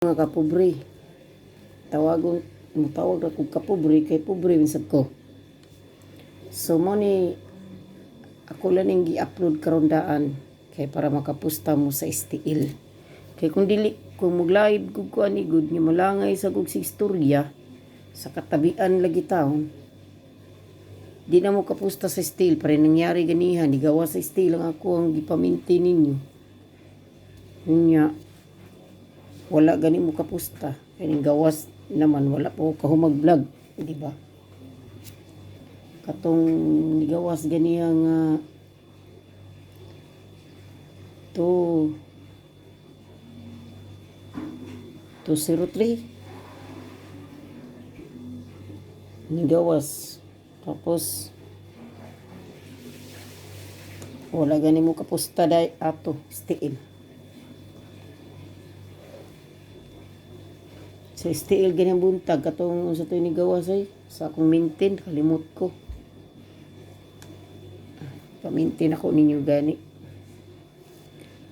Mga kapobre. Tawagon, mutawag ra kog kapobre kay pobre man sad ko. So mo ni ako lang ning gi-upload karon daan kay para makapusta mo sa STL. Kay kung dili kung mag-live kog kuan ni gud nga malangay sa kog sa istorya sa katabian lagi taon. Di na mo kapusta sa STL pare nangyari ganiha ni gawa sa STL ang ako ang gipaminti ninyo. Unya wala gani mo kapusta kay ning gawas naman wala po ko kahumag vlog, di ba? Katong nigawas ganiha nga 2 203 nigawas, tapos wala gani mo kapusta day ato STL. Sa STL ganyan buntag katong sa to ni gawas ay sa akong maintain, kalimot ko. Pa-maintain ako ninyo gani.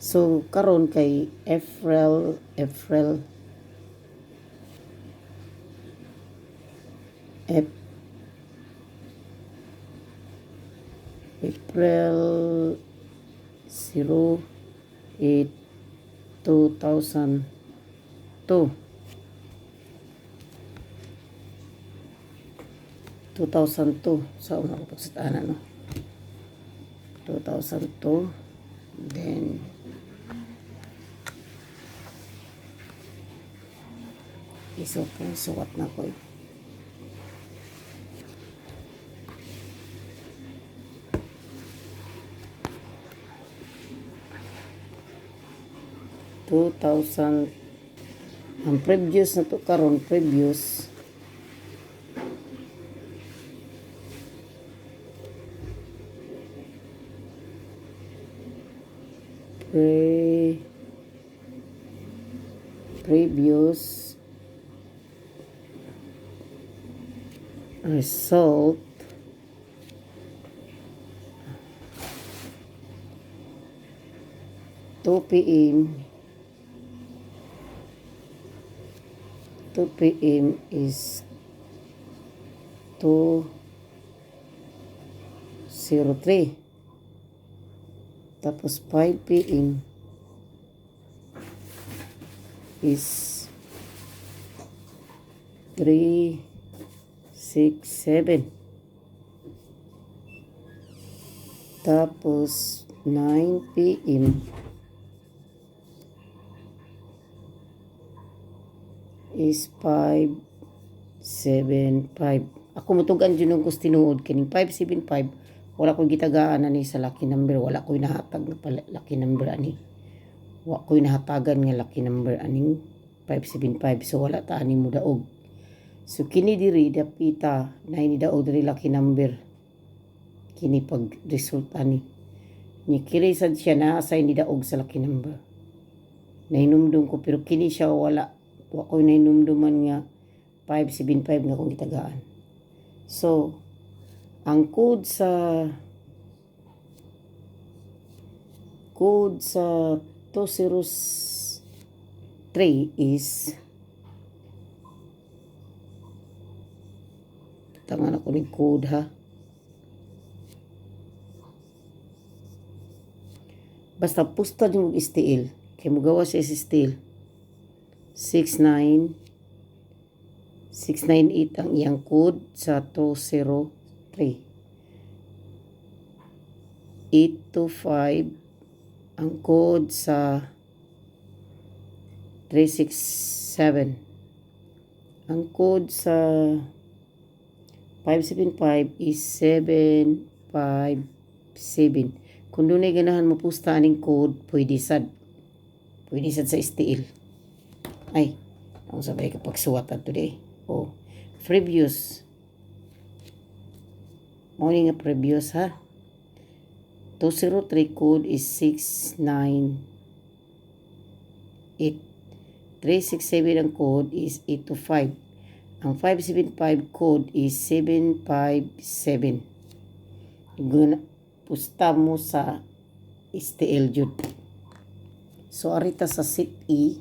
So karon kay April April Ap- April 08 2002 2002 sa una ko pagsitaana, no, 2002. Then iso po suwat na ko eh. 2000 ang previous na to karon, previous previous result 2 p.m. 2 p.m. is 203, tapos 5 p.m. is 3 6 7, tapos 9 p.m. is 5 7 5. Ako mutugan jud og tinuod kining 5 7 5, wala ko gitagaan ani sa lucky number, wala ko nahatag nga pala lucky number ani, wa ko nahatagan nga lucky number aning 575, so wala ta ani mo daog. So kini diri dapita na ni daog diri lucky number kini pag result ani ni kini sad siya na asay ni daog sa lucky number, nahinumdum ko, pero kini siya wala, wa ko nahinumduman nga 575 nga akong gitagaan. So ang code sa 203 is, tangan ako ni code ha, basta pusta yung STL kay mugawa siya sa STL. 69 698 ang iyang code sa 203, 825 ang code sa 367, ang code sa 575 is 757. Kung dunay ganahan mo pusta aning code, pwede sad, pwede sad sa STL. Ay, ang sabay kapag suwatan today. Oh, previous mo ni nga previous ha, 203 code is 698, 367 ang code is 825, ang 575 code is 757. Guna, pusta mo sa STL jud. So arita sa set E.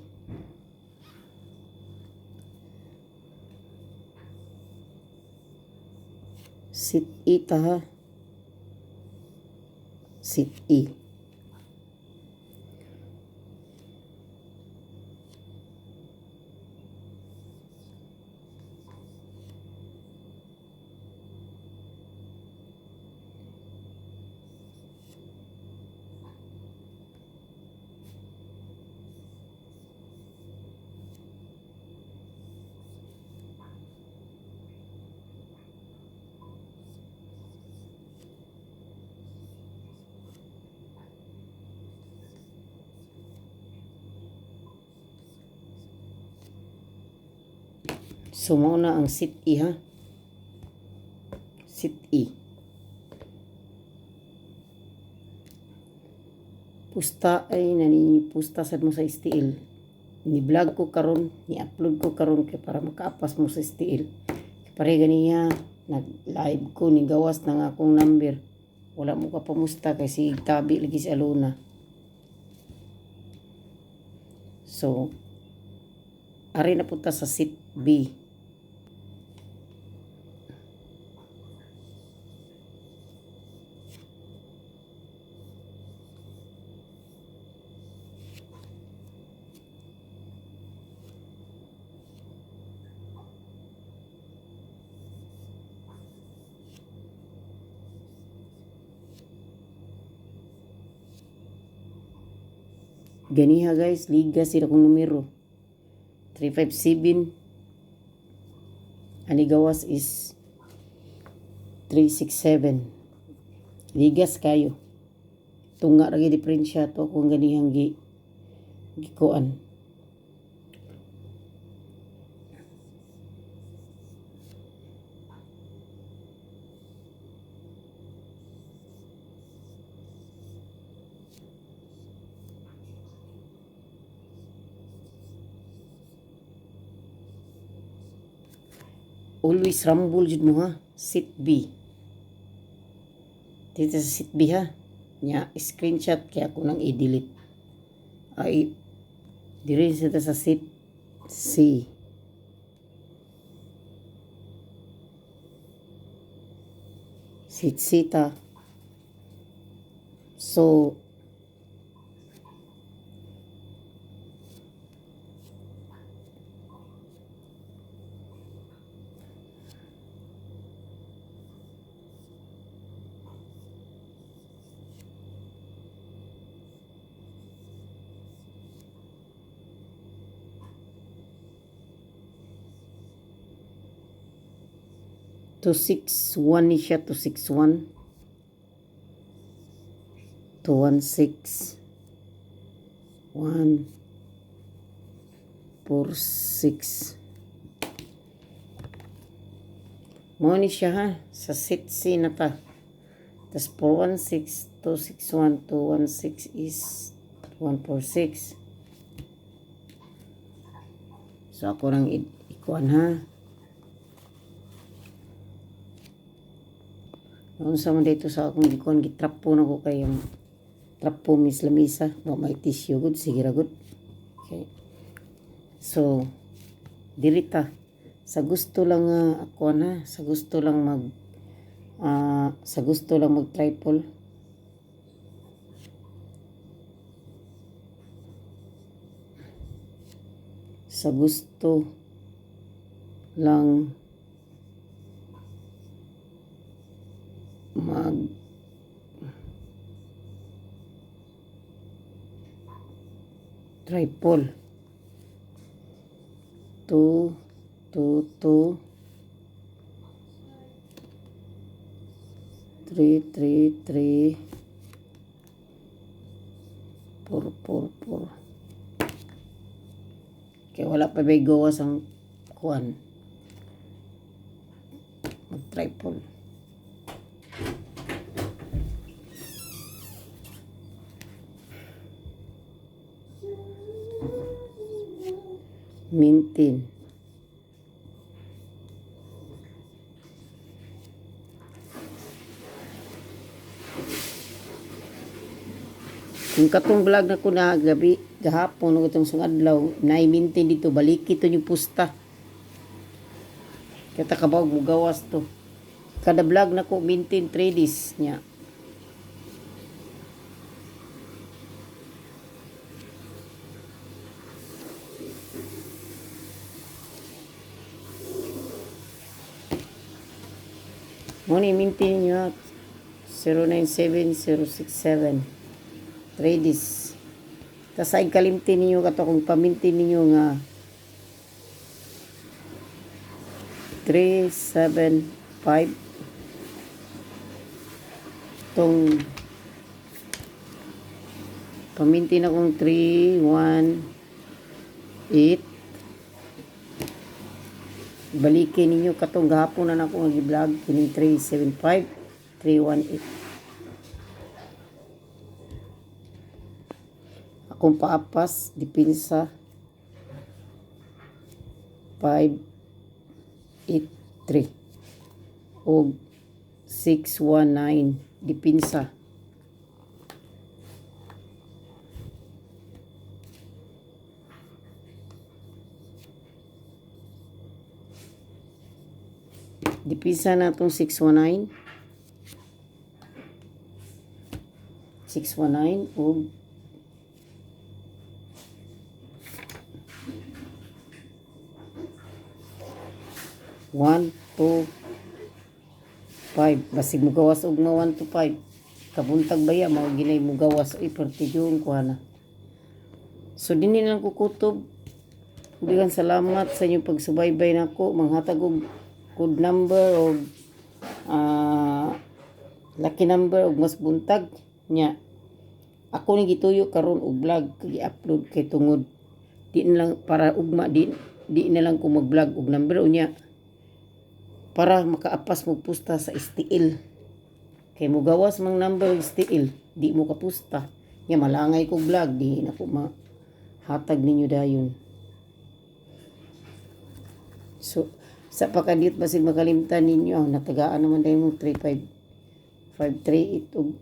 Set E ta ha. Set E. So mao na ang set E ha. Set E. Pusta ay nani pusta sad mo sa STL. Ni vlog ko karon, ni upload ko karon kay para makaapas mo sa STL. Pare ganiya nag live ko ni gawas na nga akong number. Wala mo ka pamusta kay sige tabi lagi si Alona. So ari na punta sa seat B. Ganiha guys, liga sila kong numero. 357. Ani gawas is 367. Ligas kayo. Tunga ra gyud diferensya to kung ganihang gi gikuan. Always rumble jud mo ha. Seat B. Dito sa seat B ha. Nya screenshot kaya ako nang i-delete. Ay diri sa sa seat C. Seat C ta. So 261 ni siya, 261. 216. 1 4 6. Mo ni siya ha, sa seat C na ta. Tas 416, 261, 216 is 146. So ako nang ikuan ha. Noon sa man dito sa akong gikuan, gitrapo na ko kay yung trapo mis lamisa. Wa may tissue good, sige ra good. Okay. So, dirita sa gusto lang ako na sa gusto lang mag sa gusto lang mag triple, sa gusto lang mag triple, 2 2 2 3 3 3 4 4 4. Kaya wala pa ba'y gawas ang kuan mag triple. Maintain. Kung katong vlog na ko na gabi gahapon o katong adlaw na maintain dito, baliki to yung pusta. Kaya kabaw mo gawas to. Kada vlog nako maintain 3 days niya. Mo ni maintain niyo 097067 3 days. Tas ay kalimti ninyo kato kung pamintin ninyo nga 375 tong pamintin akong 3 1 8. Balikin ninyo katong gahapon na nako nga gi-vlog kining 375 318. Akong paapas depensa 5 8 3 og 619 depensa. Depensa na itong 619. 619 og 1 2 5. Basig mugawas og mga 1 to 5. Kabuntag baya mao ginay mugawas, uy, pertiyon ko na. So dinhi lang ko kutob. Daghang salamat sa inyong pagsubaybay nako, manghatag og code number og lucky number og mas buntag nya. Ako ni gituyo karon og vlog gi-upload kay tungod di na lang para ugma di na lang ko mag-vlog og number unya para makaapas mo pusta sa STL. Kay mugawas mang number og STL, di mo kapusta. Nya malangay ko vlog, di na ko mahatag ninyo dayon. So, sa pakadiyot basig makalimtan ninyo, natagaan naman dayon mo 3 5 5 3 8 og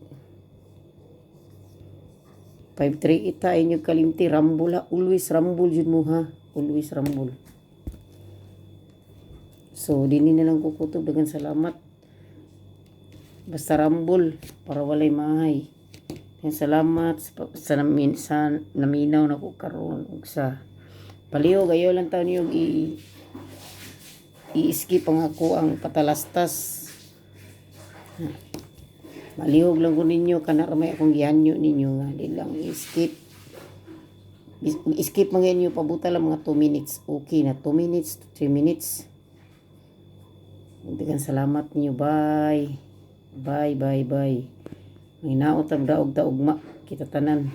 5 3 8 ta inyo kalimti. Rambol ha, always rambol jud mo ha, always rambol. So dinhi na lang ko kutob. Daghang salamat. Basta rambol para walay mahay. Daghang salamat sa naminaw na ko karon ug sa palihog ayaw lang taon niyo i-skip ang ako ang patalastas. Malihog lang ko ninyo kana ramay akong gihanyo ninyo nga di lang i-skip. I-skip mga inyo, pabuta lang mga 2 minutes. Okay na 2 minutes to 3 minutes. Daghang salamat ninyo. Bye. Bye, bye, bye. May naot ang daog taugma. Kita tanan.